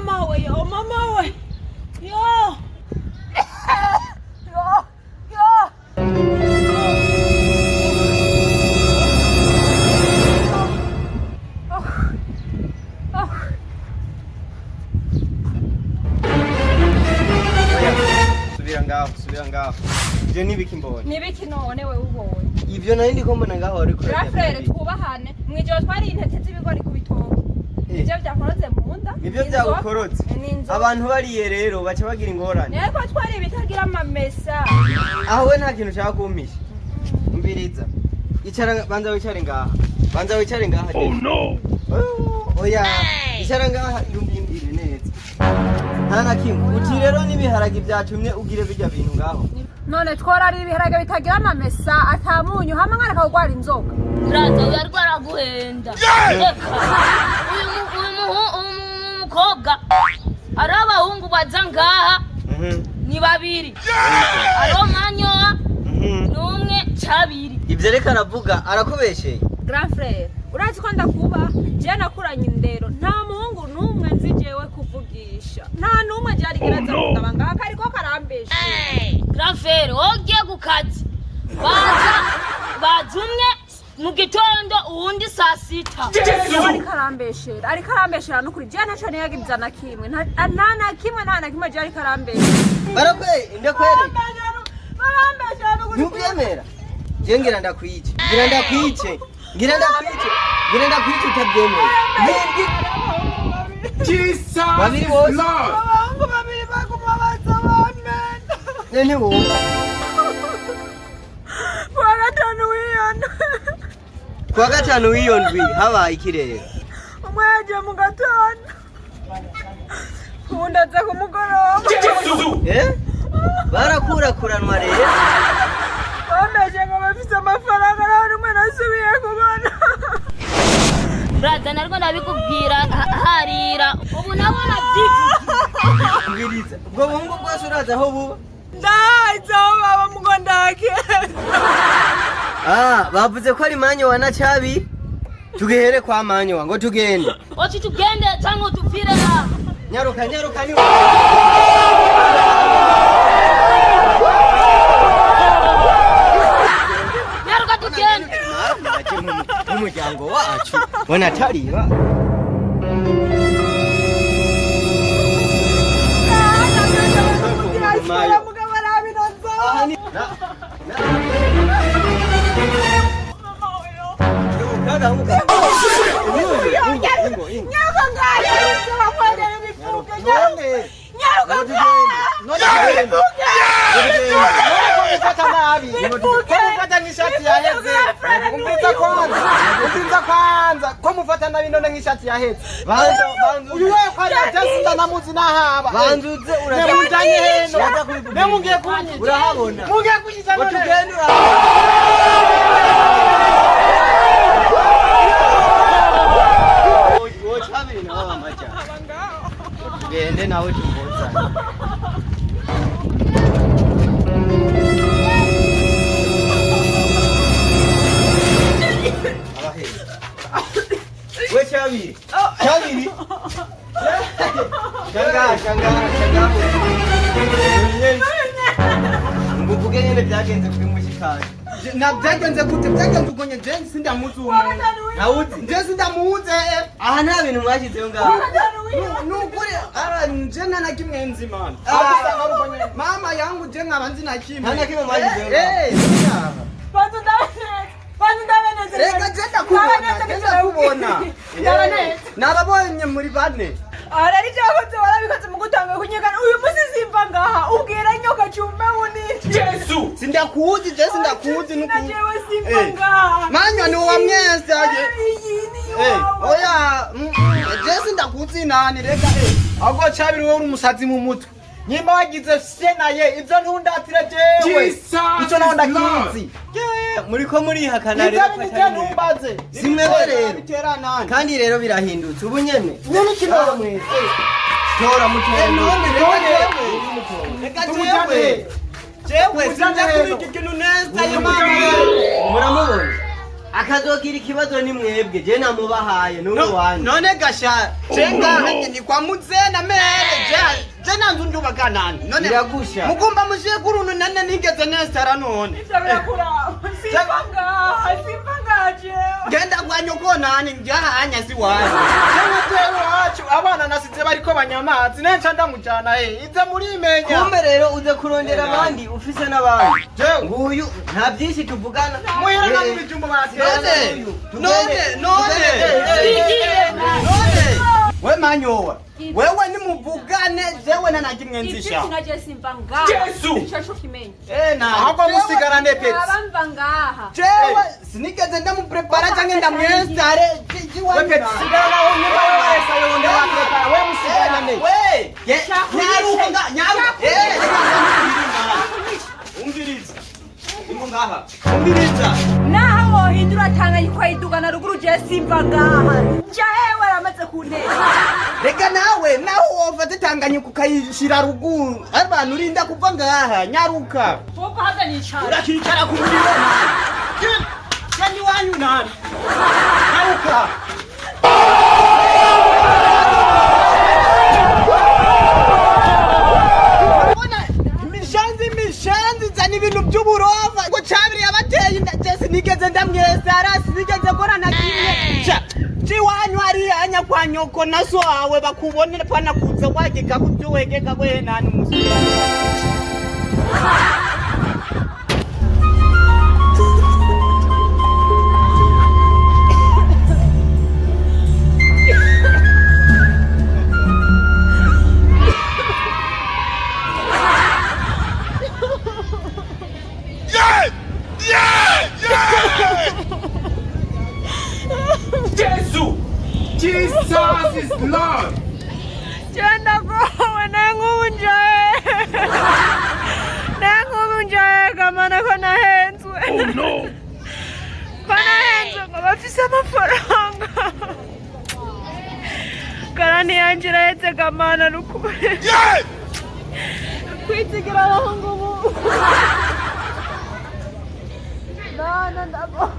Mama we, yo mama we, yo yo yo. Subira ngaho, subira ngaho. Ivyo nibiki mbonye? Nibiki none wewe ubonye? Ivyo nari ndiko mbona ngaho wari kurarya. Rafrere, twubahane. Mwijoro twariye intete z'ibigori ku bitoki. Nivyo byakorotse mu nda. Nivyo Ni byagukorotse? Ni inzoka. Abantu bariye rero baca bagira ingorane. Niko twari ibitagira amamesa. Aho we nta kintu ushaka kumpisha. Umviriza. Icara, banza wicare ngaha. Banza wicare ngaha. Oh no. Oya, icara ngaha yumvimbire neza. Nta na kimwe. Uti rero n'ibiharage byatumye ugire bijya bintu ngaho. None tworarira ibiharage bitagira amamesa, atamunyu, hamwe mwana akagwara inzoka. Brother, uyu ariko araguhenda. Reka uyu mukobwa, hariho abahungu baza ngaha. Ni babiri, hariho Manyowa n'umwe Cabiri. Ivyo reka aravuga arakubesheye. Grand frère, urazi ko ndakuba je nakuranye indero. Nta muhungu n'umwe nzi jewe kuvugisha, nta n'umwe je arigera aza kundaba ngaha, kariko karambesha. Grand frère, wowe ugiye ku kazi, baza baza umwe mu gitondo, uwundi saa 6. Ariko arambeshera, ariko arambeshera n'ukuri. Je ntaco niyagiza na kimwe, nta na kimwe, nta na kimwe. Je ariko arambeshera. Barakwe ndakwereka. Barambeshera n'ukuri. Ntubyemera. Je ngira ndakwice. Ngira ndakwice. Ngira ndakwice. Ngira ndakwice utabyemera. Jesus Babiri is bose. Lord. Abahungu babiri baguma baza bamena. Nene wowe. Kuwa gatanu w'iyona. Kuwa gatanu w'iyo ndwi habaye ikirere. Umwe yagiye mu gatondo, uwundi aza ku mugoroba. Eh? Barakurakuranwa rero. Bameshe ngo bafise amafaranga, naho rimwe nasubiye kubona. Brother, nariko ndabikubwira harira ubu nawe navyivugiye. Mbwiriza. Ubwo buhungu bwose uraza aho buba? Ndahaze aho baba mugo ndakera. Ah, bavuze ko ari Manyowa na Cabi. Tugehere kwa Manyowa ngo tugende. Ochi tugende cyangwa tupfire aha. Nyaruka, nyaruka ni. Nyaruka tugende. Nk'umuryango wacu. Bona atariba. Mugabo arabinoza. Aha ni na Kaga huka. Ingo, ingo, ingo. Nyaruka ngaho bakwegera ibifuke. None. Nyaruka. None tugende. None ko mufata nabi, ko mufata nk'ishati yaheze? Umviza kwanza, umviza kwanza, ko mufata nabi none nk'ishati yaheze? Banza, banza. Uyu we kwari atesi ndanamuzi n'ahaba. Banzuze uraza. Nemunjanye heno. Uraza kubivuga. Nemungiye kunyica. Urahabona. Mungiye kunyica Ngo none. tugende urahabona. Wowe Cabiri nawe amaja. Tugende nawe tuvuzane. Abahe. We Cabiri. Cabiri. Shangaa, shangaa, shangaa. Nguvuge nyene byagenze kuri mushikanje. Na byagenze gute? Byagenze uko nye, je sindamuzi uwo muntu. Ntawuzi. Je sindamuzi. Aha nta bintu mwashyizeho ngaho. Nukuri ara nje nta na kimwe nzi mana. Ah. Ahubwo usanga ari uko nyene. Mama yangu je nkaba nzi na kimwe. Nta na kimwe mwashyizeho ngaho. Eh, eh. Bantu ndabeneze, bantu ndabeneze. Reka je ndakubona, je ndakubona. Ndabeneze. Nababonye muri bane. Aha rero ibyo wakoze warabikoze mu gutanga kunyegana. Uyu munsi simva ngaha ubwira nyoka cumbe wunije. Jesus. Sindakuzi, je sindakuzi Na nuku. jewe simva Eh. ngaha. Manywa ni uwa mwese aje. Iyi ni Eh, iwawe. oya, je sindakuzi nani reka eh. Ahubwo Cabiri wowe uri umusazi mu mutwe. Nyimba wagize se naye ivyo ntundatire jewe. Jesus Ico naho is ndakizi. Muriko murihakana Ivyo rero. bintu je ntumbaze. Si mwebwe rero. Bitera nani? Kandi rero birahindutse ubu nyene. Nyene kino mwese. Tora mutoya. None reka jewe. Reka Tumujane. jewe. Jewe Tumujane sinja rero. kubika ikintu neza Tumujane. Muramubona. Akazogira ikibazo ni mwebwe, je namubahaye n'ubu wanjye. None gasha cenga ni kwa muzena mere je nanzu ndubaka nani none? Biragusha. Mugomba mushiye kuruntu nane nigeze nesara none. Ivyo birakuraba. Simva ngaha, simva ngaha jewe. Genda kwa nyoko nani, njahanya si wanyu. Jewe wacu abana nasize bariko banyamazi nenca ndamujana he ize murimenya. Kumbe rero uze kurondera abandi ufise n'abandi. Jewe. Nguyu nta byinshi tuvugana. Muhira Eh, n'ibijumbu batera. None none none Twigire. none we manyowa, wewe nimuvugane, jewe nanakimwe nzisha. Ivyinshi naje simva ngaha. Yesu! Ico co kimenye. Eh, na Ahubwo musigarane petsi. Aba mva ngaha. Jewe sinigeze ndamuprepara canke ndamwesare. We petsi, sigara naho nyuma wese yonde waprepara we musigarane. We nyaruka nga nyaruka, eh, umviriza ingo ngaha, umviriza. Naho wohindura Tanganyika ukayidugana ruguru, je simva ngaha. Jewe aramaze kuntera. Reka nawe naho wofata Tanganyika ukayishira ruguru, abantu urinda kuva ngaha, nyaruka. Kuko haza nicara. Urakicara ku muriro nani yani wanyu nani, nyaruka. Mbona imishanzi imishanzi zana ibintu by'uburova ngo cabiri yabateye inda. Je sinigeze ndamwesara, sinigeze kora na kimwe. Ca ciwanyu hariya kwa nyoko na so wawe bakubone pana kuza wageka kubyo wegeka kwe nani musura. Jesus is Lord. Je ndagowe nengubu nje. Nengubu nje gamana ko nahenzwe. Ko nahenzwe ngo bafise amafaranga. Karani yanje iraheze gamana nukuri. Kwizigira abahungu ubu. None ndagowe.